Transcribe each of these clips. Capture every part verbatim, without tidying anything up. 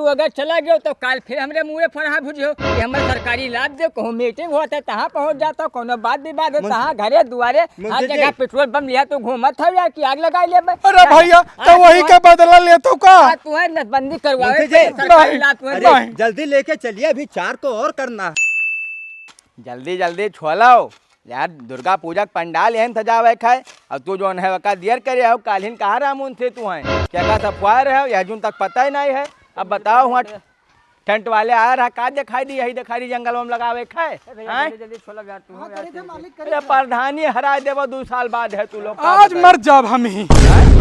तू अगर चला गयो तो काल फिर हमरे मुँहे फरहा भुजियो कि हमर सरकारी लाभ दे, कहूँ मीटिंग होत है, तहाँ पहुँच जात हो, कौनो बात विवाद है, मुंशी तहाँ घरे दुआरे हर मुंशी जी। जगह पेट्रोल पंप लिहा तू घूमत हो यार कि आग लगाइ लेबे। अरे भैया, तो वही का बदला लेत हो का? हाँ, तू है नसबंदी करवावे मुंशी जी। सरकारी लाभ तू है अरे, दे। जल्दी लेके चलिए, अभी चार को और करना। जल्दी जल्दी छोलो यार, दुर्गा पूजा के पंडाल यहन सजावे के है, और तू जौन है वका दियर करे हो, काल्हिन कहाँ रहा मुंशी तू है, क्या का सफवाए रहे हो, यह जून तक पता ही नहीं है। अब बताओ हुआ टेंट वाले आया रहा, का दिखाई दी, यही दिखाई दी जंगल में लगावे के है, अरे भैया, हैं? जल्दी जल्दी छोलो यार, तू हाँ, यार, करे थे जल्दी। मालिक, करे अरे थे। प्रधानी हरा देबो, दो साल बाद है तू लोग का आज बताई? मर जाब हम ही,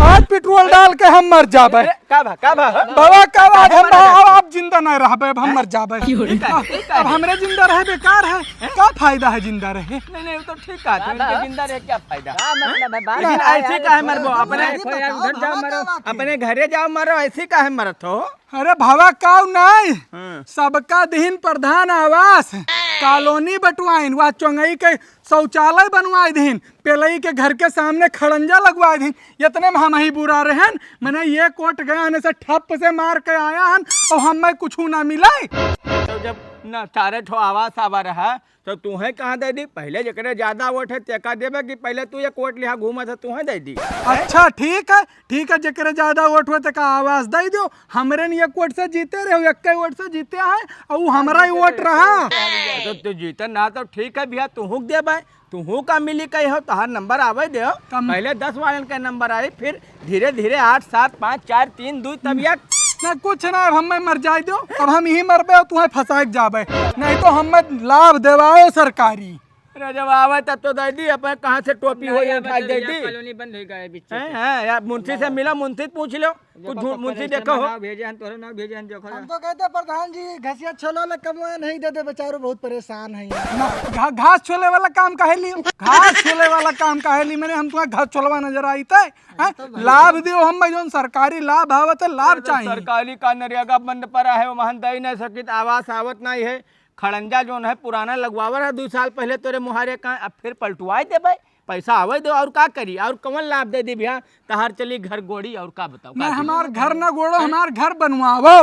आज पेट्रोल डाल के हम मर जाबे। अरे, का भा, का भा, हाँ? बाबा, का बात हम, अरे, अब, अब जिंदा नहीं रहबे, अब हम मर जाबे। ठीक है, ठीक है। अब हमरे जिंदा रहे बेकार है, का फायदा है जिंदा रहे? नहीं, नहीं, वो तो ठीक कहा, तो इनके जिंदा रहे क्या फायदा? का मतलब है? बात लेकिन का ऐसे यार, काहे मरबो? अपने, अरे, उधर जाओ मरो, अपने घरे जाओ मरो, ऐसे काहे मरत हो? अरे भवा, काऊ नहीं, हाँ। सबका दिहिन प्रधान आवास, कॉलोनी बंटवाइन, वह चोंगई के शौचालय बनवाए दिहिन, पेलई के घर के सामने खड़ंजा लगवाए दिहिन। इतने में हम ही बुरा रहन, मने ये कोट गया ने से ठप से मार के आया हन और हमें कुछ ना मिले। तो जब न चारे ठो आवास आवा रहा, तो तूहे कहाँ दे दी? पहले जेकरे ज्यादा वोट है, तेका देबे कि पहले तू ये कोट लिहा घूमत है, तूहे दे दी? अच्छा, ठीक है, ठीक है, जेकरे ज्यादा वोट हुए, तेका आवास दे दियो। हमरे न ये कोट से जीते रहे, एक वोट से जीते हैं, और वो हमरा ही वोट रहा। तो तू जीते ना, तो ठीक है भैया, तू हुक देबे। तुहू का मिली कही हो, तोहार नंबर आवे दे। कम- पहले दस वालन के नंबर आई, फिर धीरे धीरे आठ, सात, पाँच, चार, तीन, दो, तब एक। ना कुछ ना, अब हमें मर जाए दो, अब हम यही मरबे और तुम्हें फंसाए के जाबे, नहीं तो हमें लाभ देवाओ सरकारी। अरे जब आवे तब तो दे दी, अपन कहाँ से टोपी हो या उठा के दे दी। कॉलोनी बंद हो गए बीच से। हैं, हैं, यार मुंशी से मिलो, मुंशी से पूछ लो। कुछ देखो, झूठ मुंशी देखो हो। नाव भेजे हैं, तोहरे नाव भेजे हैं, देखो। हम तो कहते प्रधान जी, घसिया छोले वाला कमवा नहीं दे दे, बेचारो बहुत परेशान है। ना, घा-, घास छोले वाला काम काहे ली? घास छोले वाला काम काहे ली? मैंने हम तुम्हारा घास छोलवा नजर आई थे, हैं? तो भाई लाभ दियो, हम भाई जौन सरकारी लाभ आवत है, लाभ अरे चाहिए। सरकारी का नरेगा बंद पड़ा है, वहाँ दे नहीं सकित, आवास आवत नहीं है। खड़ंजा जौन है पुराना लगवावा रहा दो साल पहले तोरे मुहारे का, अब फिर पलटवाए देबे। पैसा आवे दो, और का करी, और कौन लाभ दे दी भैया? तहार चली घर गोड़ी, और का बताओ, नहीं, का हमार घर ना गोड़ो, हमार घर बनवावो।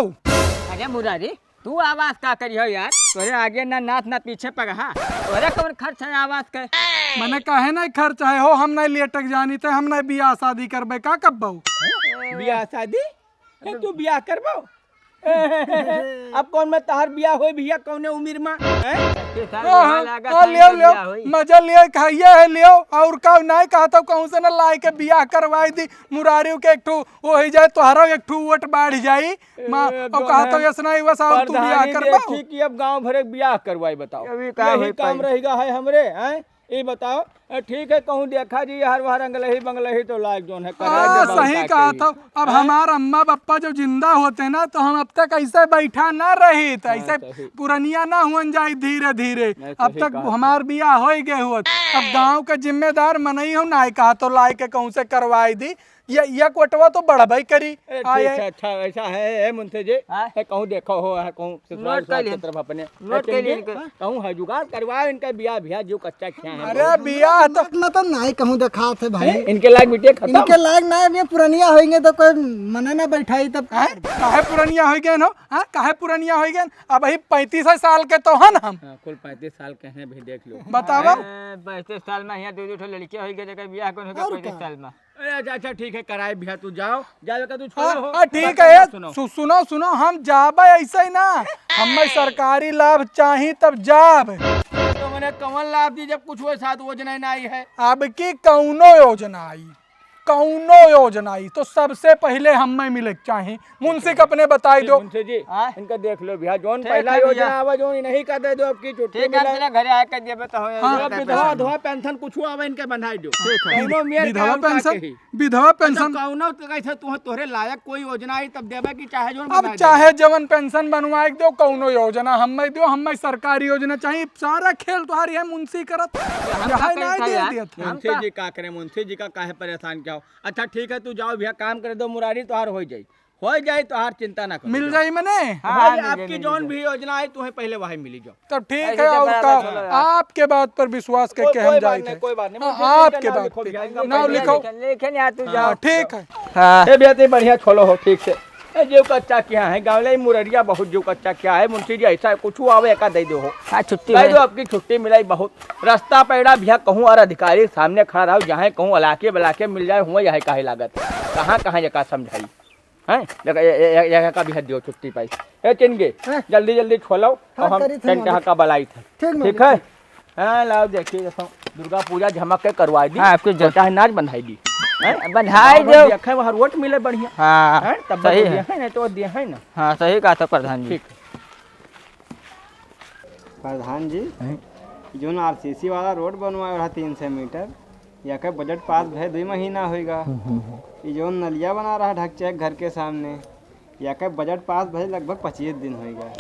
अरे मुरारी, तू आवास का करी हो यार? तोरे आगे ना नाथ ना पीछे पगहा। तोरे कौन खर्च है आवास के? मने काहे नहीं खर्च है हो, हम नहीं लेटक जानी थे, हम नहीं बियाह शादी करबे का कब्बो? बियाह शादी? ए, तू बियाह करबो? अब कौन में तहार बियाह होई भैया, कौने उम्र में? हैं? हाँ, लियो, लियो, मजा लियो, खाइए है, लियो। और का नहीं कहा था, कहूँ से ना लाए के बियाह करवाई दी, मुरारियों के एक ठो वो हो जाए, तोहरा एक ठो वोट बढ़ जाई। माँ, और कहा था, ऐसा नहीं, बस और तू बियाह करबो? देखी कि अब गांव भरे बियाह करवाई, बताओ। यही काम रहेगा है हमरे, हैं? ई बताओ, ए, ठीक है, कहूँ देखा जी, हर वहर अंगलही बंगलही तो लायक जौन है, करा हाँ, सही कहा था। अब हमार अम्मा बप्पा जो जिंदा होते ना, तो हम अब तक ऐसे बैठा ना रही, तो हाँ, ऐसे पुरनिया ना हुअन जाई धीरे धीरे। अब तक हमार बियाह हो ही गए होत। अब गांव के जिम्मेदार मनई हो ना, कहा तो लाए के कहूँ से करवाई दी। ये, ये कोटवा तो बढ़बई करी। ए, ठीक है, अच्छा, ऐसा है, ए, मुंशी जी, हाँ? ए, कहूँ देखो हो, है कहूँ ससुराल नोट कर लेन। तरफ अपने। नोट कर लेन। कहूँ है जुगाड़ करवाओ इनका बियाह, बियाह जो कच्चा खिया है। अरे बियाह तो इतना तो नहीं कहूँ देखा थे भाई। हैं? इनके लायक बिटिया खत्म। इनके लायक ना, अब ये पुरनिया होइगे तो कोई मने ना बैठाई तब। हैं? काहे पुरनिया होइगे हो? हाँ, काहे पुरनिया होइगे? अब ही पैंतीस साल के तो हन हम। हाँ, कुल पैंतीस साल के हैं भी, देख लो। बतावा। ए, पैंतीस साल में यहाँ दो दो ठो लड़कियाँ होइगे, जेकर बियाह कौन होगा और पैंतीस का? साल में? अरे अच्छा, अच्छा, ठीक है, कराए भैया, तू जाओ, जाओ का तू छोड़ो हो। हाँ, ठीक है, सुनो, सुनो, हम जाबे ऐसे ही ना, हमें सरकारी लाभ चाही तब जाब। तो मैंने कौन लाभ दी जब कुछ वो साथ योजना ही ना आई है? अब की कौनो योजना आई, कौनो योजना आई तो सबसे पहले हमें मिले के चाही। मुंशी के अपने बताई दो। मुंशी जी, हाँ? इनका देख लो भैया, जौन ठीक पहला है भैया। योजना आवा, जौन इन्हीं का दे दो, अब की छुट्टी ठीक है, मिला। हम तेरा घरे आके देबे तो हो, हाँ। जो विधवा, विधवा पेंशन कुछ आवा, इनके बंधाई दो। ठीक है। कौनो मेर विधवा का उनका पेंशन, कही। विधवा अच्छा, पेंशन। कौनो तो कैसे तू, तोहरे लायक कोई योजना आई तब देबे कि चाहे जौन अब बंधाई चाहे देबे। जवन पेंशन बनवाए के दो, कौनो योजना हमें दो, हमें सरकारी योजना चाहिए। सारा खेल तुम्हारी है मुंशी करत, हम यहाँ का नहीं करें दे यार? दिया था। हम मुंशी का जी का करें, मुंशी जी का काहे परेशान क्या हो? अच्छा ठीक है, तू जाओ भैया, काम कर दो, मुरारी तोहार हो जाई। हो जाए तो हार चिंता ना करो, मिल जाओ। जाई मने? हाँ, हाँ, हाँ, मिल जाई, आपकी मिल जौन जाई। भी योजना आई, तुम्हें पहले वही मिली जाओ। तब ठीक ऐसे है, तो और बराबर का, चलो। आपके बात पर विश्वास कोई, करके हम कोई बात जाइत नहीं, है। कोई बात नहीं, हाँ, मुझे आपके चिंता ना बात लिखो पे। भैया, इनका नाम पहले लिखो। लिखे, लिखे नहीं, तू हाँ, जाओ। ठीक है। हाँ। ए भैया, तुम बढ़िया खोलो हो, ठीक से। ए, जीव कच्चा किया है, गाँव ले मुररिया बहुत जीव कच्चा किया है। मुंशी जी, ऐसा कुछ आवे, एका दे दो हो। हाँ, छुट्टी दे है। दो, आपकी छुट्टी मिलाई बहुत। रास्ता पैड़ा भैया कहूँ और अधिकारी के सामने खड़ा रहो, जहाँ कहूँ अलाके बलाके मिल जाए, हुआ यह काहे लागत। कहाँ, कहाँ ये का समझाई? हैं? देखा, ये, ये, ये, ये का भी हद दियो छुट्टी पाई। ए, चिनगे, हैं? जल्दी, जल्दी छोलो, हाँ, और हम करी थे टेंट मालिक। यहाँ का बलाई थे। ठीक, ठीक मालिक, है? ठीक। हाँ, लाओ, देखिए, जैसा दुर्गा पूजा झमक के करवाई दी, हाँ, आपके तो जल- चाहे नाच बंधाई दी। हैं? बंधाई गाँव में दो। देखे, वहाँ रोट मिले बढ़िया। हाँ, हैं? तब सही तो है। दिए हैं ना, तो दिए हैं ना। हाँ, सही कहा था प्रधान जी। ठीक। प्रधान जी, हैं? जौन आरसीसी वाला रोड बनवाए रहा तीन सौ मीटर, या के बजट पास भए दुई महीना होइगा। हम्म, हम्म, हम्म। ई जौन नलिया बना रहा ढकचैक घर के सामने, या के बजट पास भए लगभग पच्चीस दिन होइगा।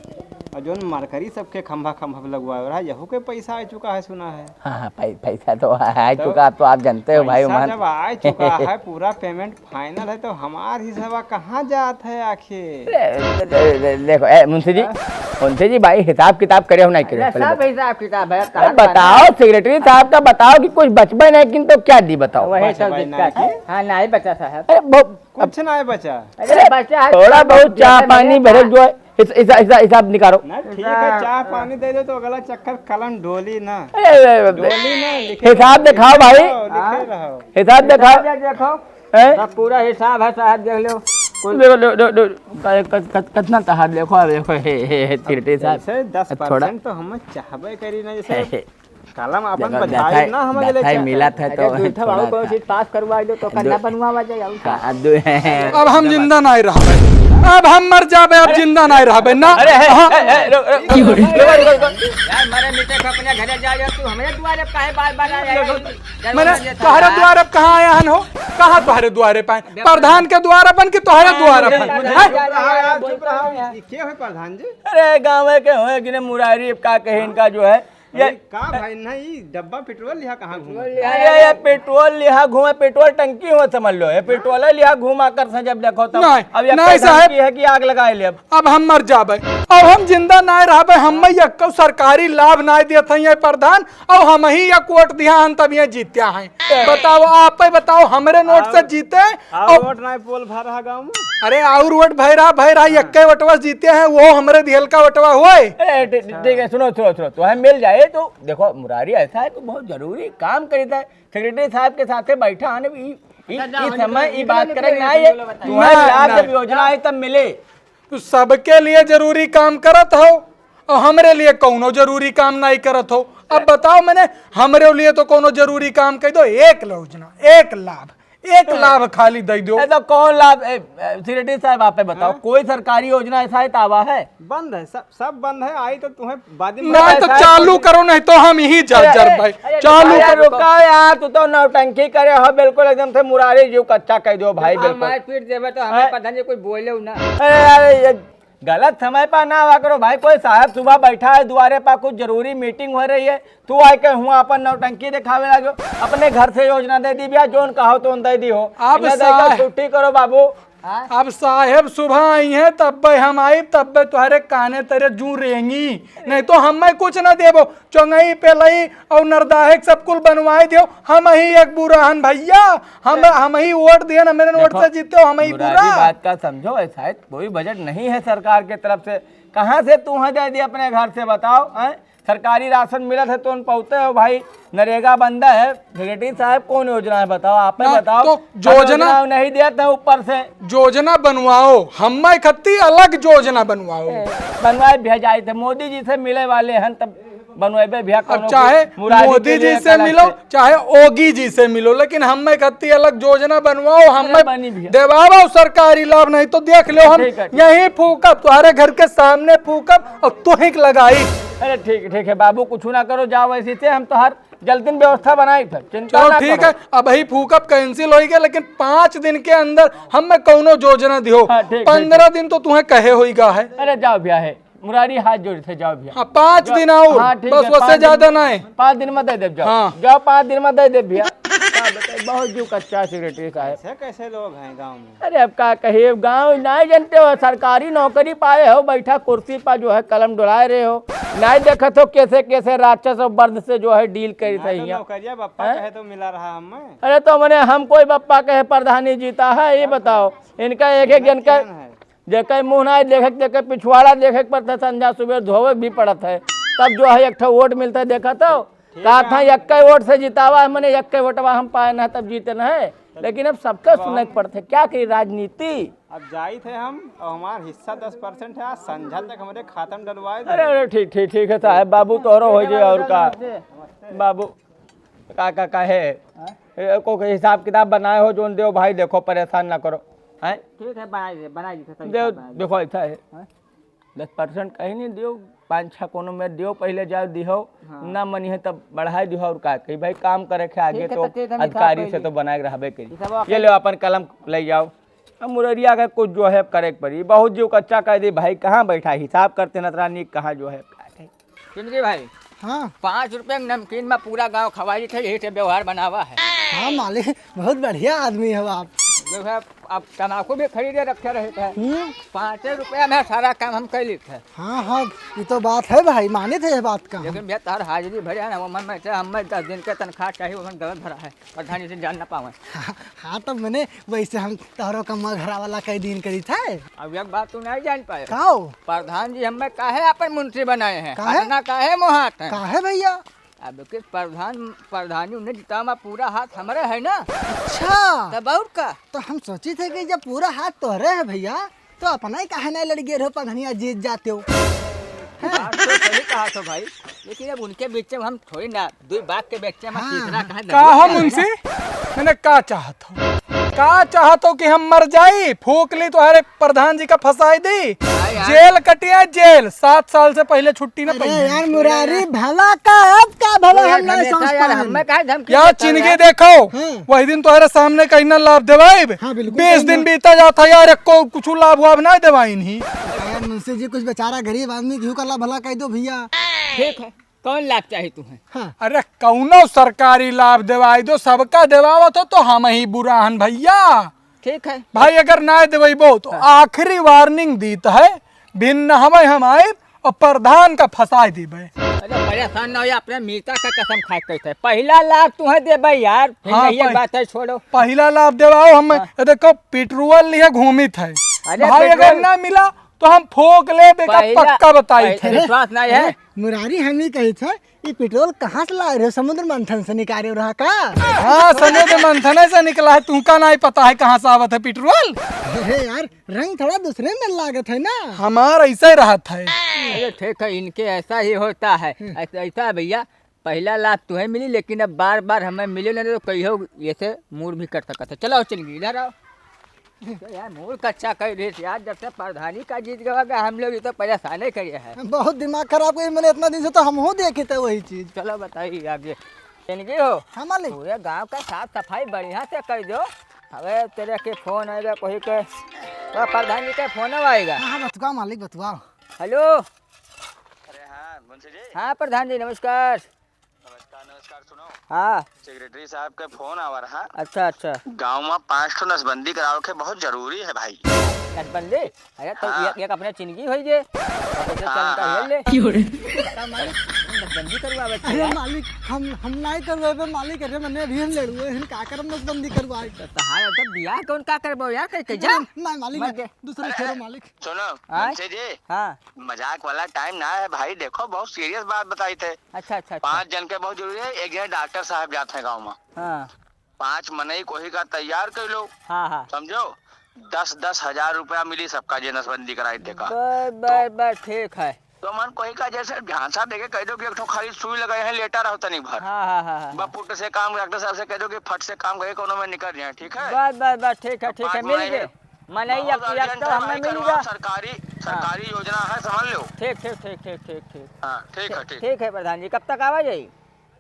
और जौन मरकरी सबके खंभा खंभा पे लगवाए रहा, यहू के पैसा आ चुका है सुना है। हाँ, हाँ, पै-, पैसा तो आ, आ तो चुका, अब तो आप जानते हो भाई, पैसा उमान। जब आ चुका है, पूरा पेमेंट फाइनल है, तो हमार हिस्सा कहाँ जात है आखिर? ले, ले, ले, ले, देखो, ए, मुंशी जी, हाँ? मुंशी जी, भाई, हिसाब किताब करे हो, नहीं करे हो, अरे, पहले सब बताओ। हिसाब किताब है, अरे, कहाँ बताओ, बताओ? सेक्रेटरी साहब का बताओ कि कुछ बचबे नहीं, किन तो क्या दी, बताओ। वही सब बचबे दिक्कत नहीं है। की? हाँ, नहीं बचा साहब। अरे, बहु-, कुछ अब नहीं बचा। अरे, अरे, बचा है, थोड़ा सब बहुत बचा चाह है, पानी मेरे भरे पास। जो है, हिस-, हिसा-, हिसा-, हिसाब निकालो। ना, ठीक है, हाँ। चाह पानी दे दो तो अगला चक्कर कलम डोली ना। अरे, अरे, अरे, डोली ना, लिखे हिसाब रहो, दिखाओ भाई। लिखे रहो, लिखे रहो। हिसाब दिखाओ। हिसाब दे-, देखो। हैं? सब पूरा हिसाब है साहब, देख लो। कुल देखो, दो, दो, दो, क-, क-, क-, कितना तहार देखो, अब देखो, हे, हे, हे, सेक्रेटरी साहब। जैसे दस परसेंट थोड़ा तो हम चाहबे करी ना, जैसे हे, हे। कलम अपन देखो, बचाई दथाई, ना, हम अगले दथाई चाहते। मिला था अरे, तो दूठा थोड़ा बाबू, कोई था। चीज पास करवा दो तो दो, करना बनवावा जाए, और क्या? हाँ, दो, अब हम जिंदा नहीं रहबे, अब हम मर जाबे, अब जिंदा नहीं रहबे ना। अरे, हे, हाँ। हे, हे, रुक, रुक, रुक, रुक, रुक, रुक। यार, मरे मिटे को अपने घरे जा, यार, तू हमारे द्वारे काहे बार-बार आ रहा है? मैंने तोहरे द्वार अब कहाँ आया हन हो? कहाँ तोहरे द्वारे पाए? प्रधान के द्वार अपन कि तोहरे द्वार अपन? हैं? चुप रहा यार, चुप रहा। ये के होए प्रधान जी? अरे, गाँव के होए, गिने मुरारी, अब का कहे इनका जो है। ये अरे, का भाई, नहीं, डब्बा पेट्रोल लिहा कहाँ घूमत है? अरे, ये पेट्रोल लिहा घूमे, पेट्रोल टंकी हो समझ लो, ये पेट्रोल लिहा घूमा कर से जब देखो तब। नहीं, अब ये नहीं साहब। टंकी है कि आग लगाए ले अब। अब हम मर जाबे, अब हम जिंदा ना रहबे, हम यक्को सरकारी लाभ ना देत हैं ये प्रधान, और हम ही एक वोट दिया हन तब ये जीत्या हैं। बताओ, आप ही बताओ, हमरे नोट से और, जीते, और और वोट ना पोल भर रहा गाँव में। अरे, और वोट भैरा, भैरा, हाँ। यक्के वोटवा से जीते हैं, वो हमरे दिहल का वोटवा होए। अरे, ठी-, ठी-, ठीक है, सुनो, सुनो, सुनो, तो हम मिल जाए तो देखो, मुरारी ऐसा है, तो बहुत जरूरी काम करीता है, सेक्रेटरी साहब के साथे बैठा है ना, ई, ई, अच्छा, ई जाओ, समय, निकलो, ई बात निकलो, करेंगे ना, निकलो, ये निकलो, बताइए। तुम्हारे ना, लाभ ना। जब योजना आई तब मिले। तू सबके लिए जरूरी काम करत हो और हमरे लिए कौनो जरूरी काम नहीं करत हो। अब बताओ, मैंने हमरे लिए तो कौनो जरूरी काम कह दो, एक योजना, एक लाभ, एक हाँ। लाभ खाली दे दो। ए, तो कौन लाभ, ए, ए, सेक्रेटरी साहब, आप ही बताओ, हाँ। कोई सरकारी योजना ऐसा है तो आवा है? बंद है, सब, सब बंद है। आई तो तुम्हें बाद में ना, तो बताया चालू कौन करो, नहीं तो हम ही जर, अरे, जर अरे, भाई। अरे, चालू रुको, करो। रुको यार, तू तो नौटंकी करे हो, बिल्कुल एकदम से मुरारी जीव कच्चा कह दो भाई, अब बिल्कुल। मारपीट देवे तो हमें हैं? पता नहीं, कोई बोले ना। अरे यार, ये गलत समय पर ना आवा करो भाई। कोई साहब सुबह बैठा है दुआरे पर, कुछ जरूरी मीटिंग हो रही है, तू आए के हुआ अपन नौटंकी दिखावे लागो। अपने घर से योजना दे दी भैया, जोन कहो तो दे दी हो। अब इन्हें दे के साहब छुट्टी करो बाबू। हाँ? अब साहेब सुबह आई हैं, तब हम आई, तब तुम्हारे काने तेरे जू रेंगी, नहीं तो हम कुछ ना देबो। चौंगई, पेलई और नरदाहे के सब कुल बनवाए दियो। हम ही एक बुरा हन भैया, हम, हम ही वोट दिए, हमरे वोट देखो, से जीते हो, हम ही मुरारी बुरा। बात का समझो, ऐसा है, कोई बजट नहीं है सरकार के तरफ से, कहाँ से तू है दे दिया अपने घर से, बताओ, हैं? सरकारी राशन मिलत है तो उन पौते हो भाई, नरेगा बंदा है, सेक्रेटरी साहब कौन योजना है बताओ, आप ही ना, बताओ। तो हम योजना योजना नहीं देते हैं ऊपर से। योजना बनवाओ, हम्मे खत्ती अलग योजना बनवाओ। ए, बनवाए भैया जाए थे, मोदी जी से मिले वाले हैं तब बनवाए भैया, अब कौनो चाहे मुरारी मोदी के जी लिए से अलग मिलो, से। चाहे ओगी जी से मिलो, लेकिन हम्मे खत्ती अलग योजना बनवाओ, अरे हम्मे बनी भैया। देवाओ सरकारी लाभ, नहीं तो देख लो हम ठीक है, ठीक। यहीं फूकब, तुम्हारे घर के सामने फूकब और तुहिक लगाई। अरे ठीक, ठीक है बाबू, कुछ ना करो, जाओ ऐसे से, हम तो हर जल्दी व्यवस्था बनाई फिर, चिंता चलो ना ठीक करो। है, अब ही फूकब cancel होई गया, लेकिन पाँच दिन के अंदर हम्मे कौनो योजना दियो। हाँ, ठीक, ठीक, पंद्रह ठीक। दिन तो तुम्हें कहे होई गा है। अरे जाओ भैया, है मुरारी हाथ जोड़ थे, जाओ भैया। हाँ, पाँच जाओ। दिन और, हाँ, ठीक बस, है, उससे पाँच ज्यादा दिन, ना है। पाँच दिन में दे दे, जाओ। हाँ। जाओ, पाँच दिन में दे दे भैया। का बताई, बहुत जीव कच्चा है सेक्रेटरी साहब। ऐसे कैसे लोग हैं गाँव में? अरे अब का कहिए, गाँव नहीं जानते हो, सरकारी नौकरी पाए हो, बैठा कुर्सी पर जो है कलम डुलाए रहे हो, नहीं देखत हो कैसे कैसे राक्षस और बर्द से जो है डील करी नहीं तो सही है। नौकरिया बप्पा हैं? कहे तो मिला रहा हमें। अरे तो मने हम कोई बप्पा कहे प्रधानी जीता है, ये बताओ, इनका एक एक जन का प्रधान है। जेके मुँह नाहीं देखे, तेके पिछवाड़ा देखे के पड़त है, संझा सुबेर धोवे भी पड़त है, तब जो है एक ठो वोट मिलत है। देखा तो, ठीक कहा है, था, हम एक्के वोट से जितावा है, मने एक्के वोटवा हम पाए ना, तब जीते न है। लेकिन अब सबके अब सुने हम के पड़त है, क्या करी राजनीति। अब जाइत है हम, और हमार हिस्सा दस परसेंट है, आज संझा तक हमरे खाता में डलवाए दे। अरे, अरे, ठीक, ठीक, ठीक है साहब, बाबू तोहरो हो जाए, और का? बाबू, का, का, का है? हाँ? ए, को, को हिसाब किताब बनाए हो, जोन देव भाई, देखो, परेशान ना करो, हैं? ठीक है, बनाई दे, बनाई दे, सब देव, हिसाब बनाई दे। देखो, ऐसा है। हाँ? दस परसेंट कहीं नहीं दियो, पाँच छः कोनो में दियो, पहले जाओ दिहो, हाँ। ना मनी है तब बढ़ाई दिहो, और का कही भाई, काम करे के आगे ठीक है, तो तो तेज हम हिसाब अधिकारी कर से ली। तो बनाए के रहबे करी। ये सब ये अपन लो, अपन कलम ले जाओ। अब मुररिया के कुछ जो है करे के पड़ी, बहुत जीव कच्चा कर दी भाई, कहाँ बैठा हिसाब करते नतरा नीक, कहाँ जो है का कही। सुन जी भाई, हाँ। पाँच रुपया के नमकीन में पूरा गाँव खवाई थे, यही से व्यवहार बनावा है। हाँ मालिक, बहुत बढ़िया आदमी हो आप। जो है, अब तमाकू भी खरीदे रखे रहे थे। हम्म। पाँचे रुपया में सारा काम हम कर लेते हैं। हाँ, हाँ, ये तो बात है भाई, माने थे ये बात का हम। लेकिन भैया, तार हाजिरी भरे है ना, वो मन में से हमें दस दिन के तनख्वाह चाहिए, वो मन गलत भरा है, प्रधान जी से जान ना पावे। हाँ, हाँ, तब मने वैसे हम तोहरो कम्मा घरा वाला कई दिन करी थे। अब एक बात तू नहीं जान पाए। का हो? प्रधान जी हमें काहे अपन मुंशी बनाए हैं? काहे? अतना काहे मोहात हैं? काहे भैया? अब के प्रधान, प्रधानी उन्हें जितावा में पूरा हाथ हमरे है ना। अच्छा। तब और का? तो हम सोची थे कि जब पूरा हाथ तोहरे है भैया, तो अपना ही काहे नहीं लड़ गए रहो, प्रधानिया जीत जाते हो। बात तो सही कहा तो भाई, लेकिन अब उनके बीच में हम थोड़ी ना, दो बात के बीच में हाँ, तीसरा हाँ। कहाँ का हो दखल मुंशी? मैंने का चाहत हो? का चाहत हो कि हम मर जाई? फूक ली तोहरे प्रधान जी का फंसाई दी। हाँ यार। जेल कटिया जेल, सात साल से पहले छुट्टी ना अरे पाई। यार मुरारी, भला का, अब का भला तो यार हम नहीं हमेशा समझ यार पाएन। हमें काहे धमकी यार देता है चिनगी यार? देखो, हाँ। वही दिन तोहरे सामने कहीं ना लाभ देवाइब। हाँ, बिल्कुल बीस कहीं दिन ना। बीता जाता यार, एको कुछ लाभ वाभ ना देवाइन ही। यार मुंशी जी, कुछ बेचारा गरीब आदमी केहू का लाभ भला कह दो भैया। ठीक है, कौन लाभ चाही तुम्हें? हाँ। अरे कौनो सरकारी लाभ देवाई दो, सबका देवावत हो तो हम ही बुरा हन भैया। ठीक है। भाई अगर ना देवैबो तो हाँ। आखिरी वार्निंग दीत है, भिन्न हमें हम आए और प्रधान का फंसाए देबे। अरे परेशान ना हो, अपने मीता का कसम खाए कहते हैं। पहला लाभ तुम्हें देबे यार, फिर हाँ, नहीं ये पह-, बात है, छोड़ो। पहला लाभ देवाओ हम। हाँ। ये देखो पेट्रोल लिए घूमित है। अरे भाई अगर पेट्रोल ना मिला तो हम फोक लेबे का पहला, पक्का बताई पह-, थे। विश्वास नहीं है। अरे, मुरारी हम ही कही थे, ये पेट्रोल कहाँ से लाए रहे? समुद्र मंथन से निकाले रहा का? हाँ, समुद्र मंथन से निकला है, तुमका नहीं पता है कहाँ से आवत है पेट्रोल? अरे यार, रंग थोड़ा दूसरे में लागत है ना। हमार ऐसा ही रहत है। अरे ठीक है, इनके ऐसा ही होता है। हम्म। ऐसा, ऐसा है भैया, पहला लाभ तुम्हें मिली, लेकिन अब बार बार हमें मिले ना तो कहियो ये से मूड भी कर सकत है। चलो चल इधर आओ। तो यार, मूड कच्चा कर रहे थे यार, जब से प्रधानी का जीत गवा गया, हम लोग ये तो परेशाने करे हैं। बहुत दिमाग खराब करी, मैंने इतना दिन से तो हम हो देखे थे वही चीज। चलो बताइए आगे। इनकी हो? हाँ मालिक। पूरे गांव का साफ सफाई बढ़िया से कर दो। अबे तेरे के फोन आएगा कोई के, तो प्रधान जी के फोन आएगा। हाँ, हाँ, बतुआ मालिक, बतुआ। हेलो। अरे हाँ, मुंशी जी। हाँ प्रधान जी, नमस्कार। नमस्कार, नमस्कार, सुनो। हाँ। सेक्रेटरी साहब के फोन आवा रहा। अच्छा, अच्छा। गाँव में पाँच ठो नसबंदी करावे के बहुत जरूरी है भाई। नसबंदी? अरे तो हाँ। एक, एक अपने चिनगी होई जे। तो हाँ, चल का हाँ। ले। का मालिक, हम नसबंदी करवावे थे अरे यार। मालिक, हम, हम नाई करवावे मालिक, अरे मने अभी हम लड़ुए हैं, का करम नसबंदी करवाए। तो तहार तो बियाह कौन का करबो यार, कह, कह जा। ना, ना मालिक, मत ना, दे। दूसरे अरे, फेरो मालिक। सुनो, आय? मुंशी जी, हाँ। मजाक वाला टाइम ना है भाई, देखो बहुत सीरियस बात बताई थे। अच्छा, अच्छा, अच्छा। पाँच जन के बहुत जरूरी है, एक जने डॉक्टर साहब जात हैं गाँव में। हाँ। पाँच मनई कोही का तैयार कर लो। हाँ, हाँ। समझो, दस दस हजार रुपया मिली सबका जे नसबंदी कराई देखा। बस, बस, तो बस, ठीक है। तो मन कोही का जैसे झांसा देके कह दो कि एक ठो खाली सुई लगाए हैं, लेटा रहो तनी भर। हाँ, हाँ, हाँ, हाँ, बस हाँ। फुट से काम, डॉक्टर साहब से कह दो कि फट से काम करके कोनो में निकल जाए, ठीक है? बस, बस, बस, ठीक है, तो ठीक है, पाँच मिल मनई गए। है। मनई बहुत अब, अब urgent तो है हमें भाई, मिल करवाओ, गया। सरकारी, हाँ। सरकारी योजना है, समझ लो। ठीक, ठीक, ठीक, ठीक, ठीक, ठीक। हाँ, ठीक है, ठीक, ठीक। ठीक है प्रधान जी, कब तक आवा जाई?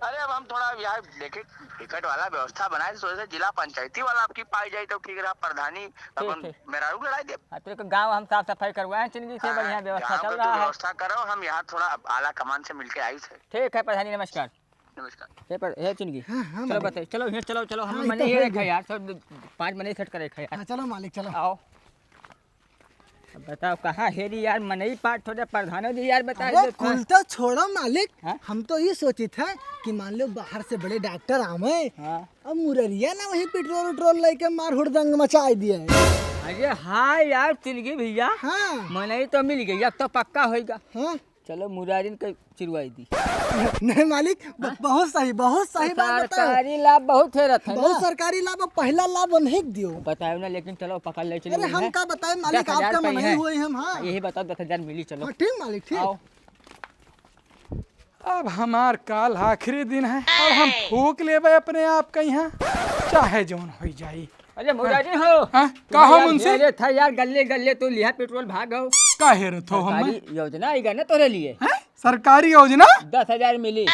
अरे, अब हम थोड़ा यहाँ देखे, टिकट वाला व्यवस्था बनाए, सोचे जिला पंचायती वाला आपकी पाई जाए तो ठीक रहा, प्रधानी ठीक, अपन ठीक। मेहरारू लड़ाई दे। हाँ, तो एक गाँव हम साफ सफाई करवाए हैं, चिनगी से हाँ, बढ़िया व्यवस्था गाँव चल के तो रहा है। व्यवस्था करो, हम यहाँ थोड़ा आला कमान से मिलके आई थे। ठीक है प्रधानी, नमस्कार। नमस्कार। हे पर, हे चिनगी। हाँ, हाँ, चलो मालिक। बताइए, चलो, हियाँ चलो, चलो, हम हाँ, मने इतना ये हो रखा गया। यार, सब पाँच मने सेट करे रखा यार। हाँ, चलो मालिक, चलो। आओ। अब बताओ, कहाँ हेरी यार, मनई पाठ हो जाए, प्रधानो जी यार, बता अरे, दे, कुल तो छोड़ो मालिक, हाँ? हम तो ये सोचित है कि मान लो बाहर से बड़े डॉक्टर आवे, हाँ। अब मुररिया ना वही पेट्रोल उट्रोल लेके मार हुड़दंग मचाई दिया है। हाँ अरे हाँ यार, चिनगी भइया। हाँ। मनई तो मिल गई, अब तो पक्का होइगा। हाँ। चलो मुरारिन के चिरवाई दी। नहीं मालिक, ब-, हाँ? बहुत सही, बहुत सही बात बताओ। सरकारी लाभ बहुत है रहत है बहुत ना। सरकारी लाभ, अब पहला लाभ उन्हीं के दियो। बताओ ना, लेकिन चलो पकड़ ले, चलो अरे हम उन्हें। का बताए मालिक, दस हजार आपका रुपये मनई है। हुए हम, हाँ। यही बताओ, दस हजार मिली, चलो। हाँ, ठीक मालिक, ठीक। आओ। अब हमार काल आखिरी दिन है, अब हम फूक लेबे अपने आप का यहाँ, चाहे जौन होइ जाई। अरे मुरारी हो। हाँ, का हो मुरारी मुंशी? अरे था यार, गल्ले गल्ले तो लिहा पेट्रोल भाग हो। का हेरत हो हम? सरकारी योजना आइगा ना तोरे लिए। हैं? सरकारी योजना? दस हजार मिली।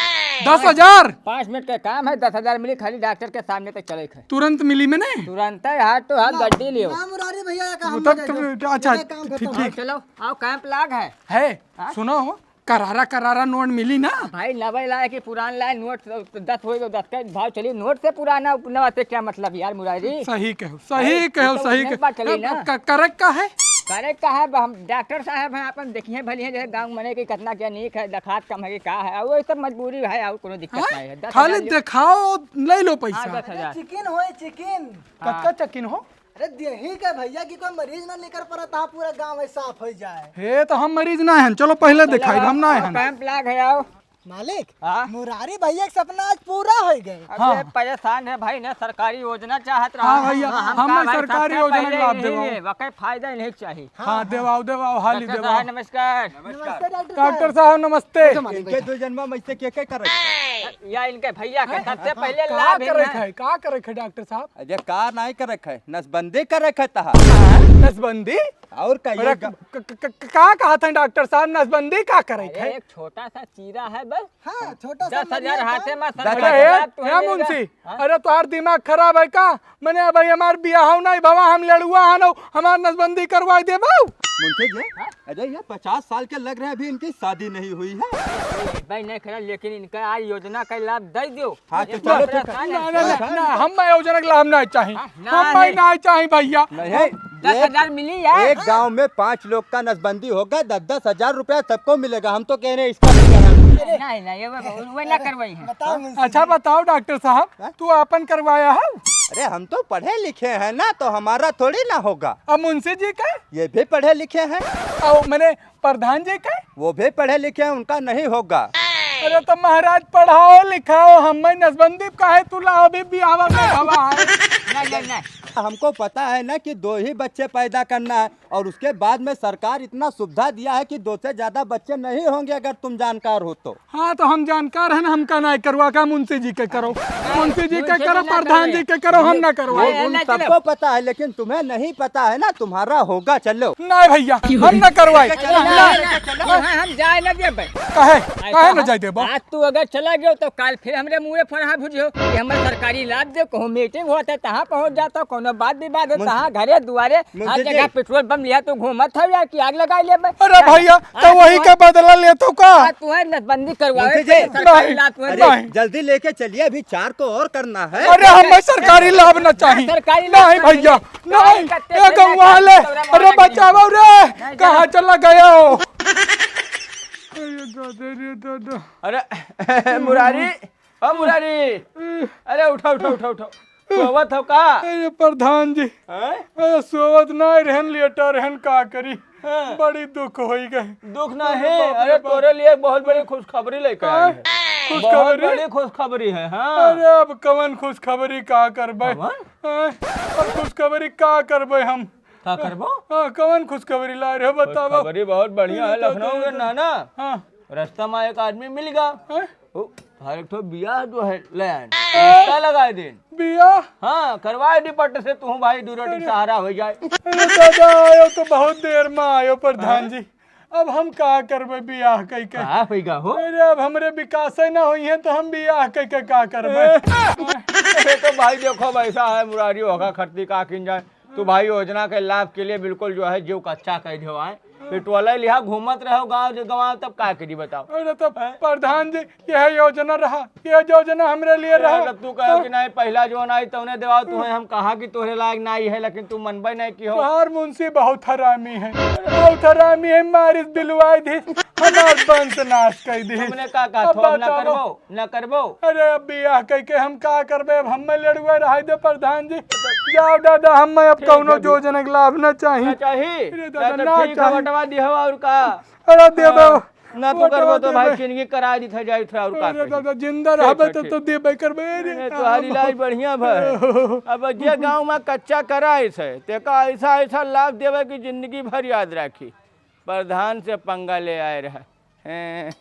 दस हजार? पाँच मिनट का काम है, दस हजार मिली, खाली डॉक्टर के सामने तक चले थे। तुरंत मिली मैंने? तुरंत है, हाथ तो हाथ ना, गड्डी लियो। ना मुरारी भइया का हम वो तक ना तुम, जाइबो। अच्छा, ये काम ठीक, खत्म। ठीक। चलो, आओ, कैंप लाग है। है, हाँ? सुनो हो, करारा करारा नोट मिली ना? भाई, नवे लाए कि पुरान लाए, नोट तो दस होई तो दस का भाव चली, नोट से पुराना नवा से क्या मतलब यार मुरारी? सही कहो, सही भाई, कहो, ये तो सही उतने कहो। बात चली ना। क-, क-, करे का है? करे का है, हम डॉक्टर साहब हैं, अपन देखिए भली हैं, जैसे गाँव मने की कितना क्या नीक है, देखात कम है कि का है, वो सब मजबूरी है, और कोनो दिक्कत हाँ? नहीं है। दस हजार खाली ले- देखाओ, ले लो हाँ, पैसा। दस हजार। चिकन होए, चिकन। कतका हाँ। चिकन हो? अरे देही के भइया कि कोई मरीज ना निकर पड़त, हाँ, पूरा गाँव है साफ होइ जाए। हे, तो हम मरीज ना हैं, चलो पहले चलो दिखाई, आओ, हम ना आओ, हैं। कैंप लाग है, आओ। मालिक, हाँ? मुरारी भइया के सपना आज पूरा होइ गए। अरे हाँ। परेशान है भाई, ना सरकारी योजना चाहत रहा। हाँ भइया, हम हमें का भाई, सरकारी सबसे योजना के पहले लाभ यही देवाओ। है, वकै फायदा नहीं चाहिए। हाँ, हाँ, हाँ। देवाओ, देवाओ, हाली डॉक्टर देवाओ। साहब, नमस्कार। नमस्कार। नमस्कार, डॉक्टर डॉक्टर साहब। साहब, नमस्ते। नमस्ते, मालिक। इनके दो जन्मा में से के, के करत? या इनके भइया के हाँ? सबसे हाँ, पहले का लाभ करे है। है, का करे है डॉक्टर साहब? अरे का नाई करे है, नसबंदी करे है तहा। नसबंदी? और का अरे, ये ग- क-, क-, क-, का कहत हैं डॉक्टर साहब, नसबंदी का करे अरे, है? एक छोटा सा चीरा है बस। हाँ, छोटा सा दस हजार मरीज हाथे था। में दस हजार। सरकार का लाभ तुम्हें ए, ए, मिलेगा। मुंशी, हाँ? अरे तोहार दिमाग खराब है का? मने अब हमार बियाह नहीं भवा, हम लड़ुआ हन, हमार नसबंदी करवाई देबो। मुंशी जी, हाँ? अरे ये पचास साल के लग रहे हैं, अभी इनकी शादी नहीं हुई है। भाई नहीं खड़ा, लेकिन इनका आज योजना का लाभ दे दो। हाँ, तो ये चलो, परेशान है। ना, ना, ना, ना, हम मैं योजना का लाभ नहीं चाही। हाँ, हम नहीं। मैं नहीं चाही भइया। नहीं, दस हजार एक, मिली है। एक गांव में पांच लोग का नसबंदी होगा, दस दस हजार रुपया सबको मिलेगा। हम तो कह रहे हैं इसका भी करा। नहीं, नहीं, ये वो, वो ना करवाई है। बताओ मुंशी अच्छा जी। बताओ डॉक्टर साहब, हाँ? तू आपन करवाया है? अरे हम तो पढ़े लिखे हैं ना, तो हमारा थोड़ी ना होगा। अब मुंशी जी का? ये भी पढ़े लिखे हैं। और मैंने प्रधान जी का? वो भी पढ़े लिखे हैं, उनका नहीं होगा। अरे तो महाराज पढ़ाओ लिखाओ, हम मैं नसबंदी काहे तू लाओ भी बियाह में भवा है। नहीं, नहीं, नहीं। हमको पता है ना कि दो ही बच्चे पैदा करना है, और उसके बाद में सरकार इतना सुविधा दिया है कि दो से ज्यादा बच्चे नहीं होंगे अगर तुम जानकार हो तो। हाँ, तो हम जानकार हैं ना, हमका ना करवा का, मुंशी जी के करो, मुंशी जी के मुंशी करो, जी ना प्रधान करवाए। जी के करो, हम ना करवाए। वो नहीं, उन नहीं, सबको चलो। पता है, लेकिन तुम्हें नहीं पता है ना, तुम्हारा होगा। चलो। नहीं भइया, हम ना करवाए। चलो, ना, ना, ना, ना, हम जाए ना देबे। काहे? ऐसा काहे ना है, जाए देबो? आज तू अगर चला गयो तो काल फिर हमरे मुँहे फरहा भुजियो कि हमर सरकारी लाभ दे, कहूँ मीटिंग होत है, तहाँ पहुँच जात हो, कोनो बात विवाद है, मुंशी तहाँ घरे दुआरे, मुंशी हर जी। जगह पेट्रोल पंप लिया, तू घूमत हो यार कि आग लगाई लेबे। अरे हाँ, भइया, हाँ, तो वही हाँ। के बदला लेतो का? हाँ, तू है नसबंदी करवावे मुंशी जी। के सरकारी नहीं, लाभ तू है अरे, दे। नहीं। जल्दी लेके चलिए, अभी चार को और करना है। अरे, हमें सरकारी लाभ ना चाहिए। सरकारी लाभ नहीं ना भइया, चाहिए। नहीं। नहीं, कत्ते ए से गौवा वाले, नहीं, अरे नहीं। बचाओ रे, नहीं, कहाँ नहीं। चला गया हो? अरे दादा रे दादा। अरे मुरारी, ओ मुरारी, अरे उठा, उठा, उठा, उठा। सोवत हो का? अरे प्रधान जी, हैं? अरे सोवत ना रहन, लेटा रहन, का करी? हाँ। बड़ी दुख होई गए। दुख ना अरे है, बाप रे अरे बाप। तोरे लिए एक बहुत बड़ी खुशखबरी लेके आए हैं। हैं? बहुत खुशखबरी? बड़ी खुशखबरी है, हाँ। अरे अब कवन खुशखबरी का करबे? कवन? हैं? अब खुशखबरी का करबे हम? का करबो? हाँ, कवन खुशखबरी लाए रहे, बतावा। खुशखबरी बहुत बढ़िया है, अरे लखनऊ दादा। में नाना। हाँ। रास्ता में एक आदमी मिल गया। हैं? वो हर एक ठो बियाह जो है, ले आए। रिश्ता लगा दे। बियाह? हाँ, करवा दे पट से, तू भाई दू रोटी अरे। सहारा हो जाए। अरे दादा, आयो तो बहुत देर में आयो प्रधान हाँ? जी। अब हम का करबे बियाह कई के? का होइगा हो? अरे अब हमरे विकास ही ना होई है तो हम बियाह कई के का करबे? ये तो भाई देखो वैसा है, मुरारी होगा खरती का किन जाए। तू भाई योजना के लाभ के लिए बिल्कुल जो है जीव कच्चा कर दियो आए। पेट्रोल लिहा घूमत रहो गाँव जो गंवाव, तब का करी बताओ? अरे तो हैं? प्रधान जी, यह योजना रहा, यह योजना हमरे लिए रहा। अरे तू कहो कि नहीं, पहला जोन आई तौने देवा तुम्हें, हम कहा कि तोहरे लायक नहीं है, लेकिन तू मनबे नहीं की हो। तोहार मुंशी बहुत हरामी है, बहुत हरामी है, मारिस बिलवाई दी। हमार वंश नाश कर दी। तुमने का कहा अब था, अब ना बताओ। करबो, ना करबो। अरे, अब बियाह कह के हम का करबे? अब हमें लड़ुआ रहाई दे प्रधान जी। जाओ दादा, हम अब ठीक है, कौनो ठीक। योजना के लाभ ना चाही। ना चाही? अरे दादा, ना तो ना ठीक है, चाही। बंटवा दिहो और का? अरे देबे। हाँ, ना तू करबो तो भाई, जिंदगी करा दी था, जाई था और का अरे कही। दादा, जिंदा ठीक रहबे है, तो, ठीक। तो देबे करबे रे। नहीं, तुम्हारी इलाज बढ़िया भा है। अब जे गाँव में कच्चा कराए से, तेका ऐसा, ऐसा लाभ देबे कि जिंदगी भर याद राखी। प्रधान से पंगा ले आए रहे हैं।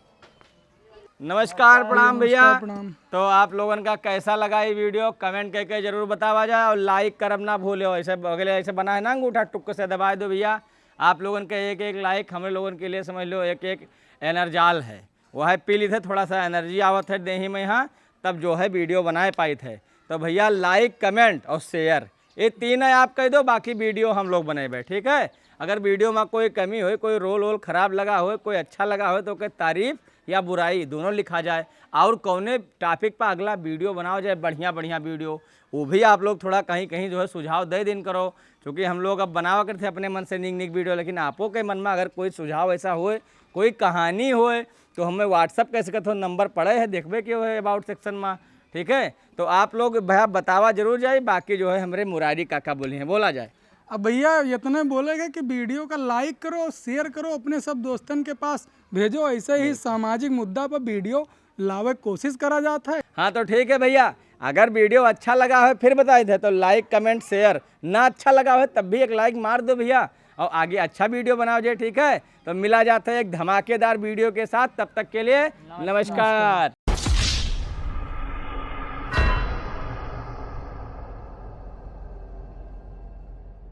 नमस्कार, प्रणाम भैया। नमस्कार, प्रणाम। तो आप लोगन का कैसा लगा ये वीडियो, कमेंट करके जरूर बतावा जाए और लाइक करब ना भूले हो। ऐसे बगले ऐसे बना है ना, अंगूठा टुक से दबाए दो भैया। आप लोगन का एक एक लाइक हमरे लोगन के लिए, समझ लो, एक एक एनर्जाल है। वह पी ली थे, थोड़ा सा एनर्जी आवत है देही में यहाँ, तब जो है वीडियो बनाए पाई थे। तो भैया, लाइक, कमेंट और शेयर, ये तीन है आप कह दो, बाकी वीडियो हम लोग बनेबे, ठीक है? अगर वीडियो में कोई कमी होए, कोई रोल वोल खराब लगा होए, कोई अच्छा लगा होए, तो ओके तारीफ या बुराई दोनों लिखा जाए। और कौने टॉपिक पर अगला वीडियो बनाओ जाए, बढ़िया बढ़िया वीडियो, वो भी आप लोग थोड़ा कहीं कहीं जो है सुझाव दे दिन करो। क्योंकि हम लोग अब बनावा करते अपने मन से नीक नीक वीडियो, लेकिन आपो के मन में अगर कोई सुझाव ऐसा होए, कोई कहानी होए, तो हमें WhatsApp कर सकत हो, नंबर पड़े है, देखबे के है अबाउट सेक्शन में, ठीक है? तो आप लोग भैया बतावा जरूर जाए, बाकी जो है हमरे मुरारी काका बोली हैं, बोला जाए। अब भैया इतने बोलेगा कि वीडियो का लाइक करो, शेयर करो, अपने सब दोस्तन के पास भेजो। ऐसे ही बिल्कुल। सामाजिक मुद्दा पर वीडियो लावे के कोशिश करा जात है। हाँ, तो ठीक है भैया, अगर वीडियो अच्छा लगा है फिर बताए थे तो लाइक, कमेंट, शेयर, ना अच्छा लगा है तब भी एक लाइक मार दो भैया, और आगे अच्छा वीडियो बनाओ जे, ठीक है? तो मिला जाता है एक धमाकेदार वीडियो के साथ, तब तक के लिए नमस्कार। नमस्कार।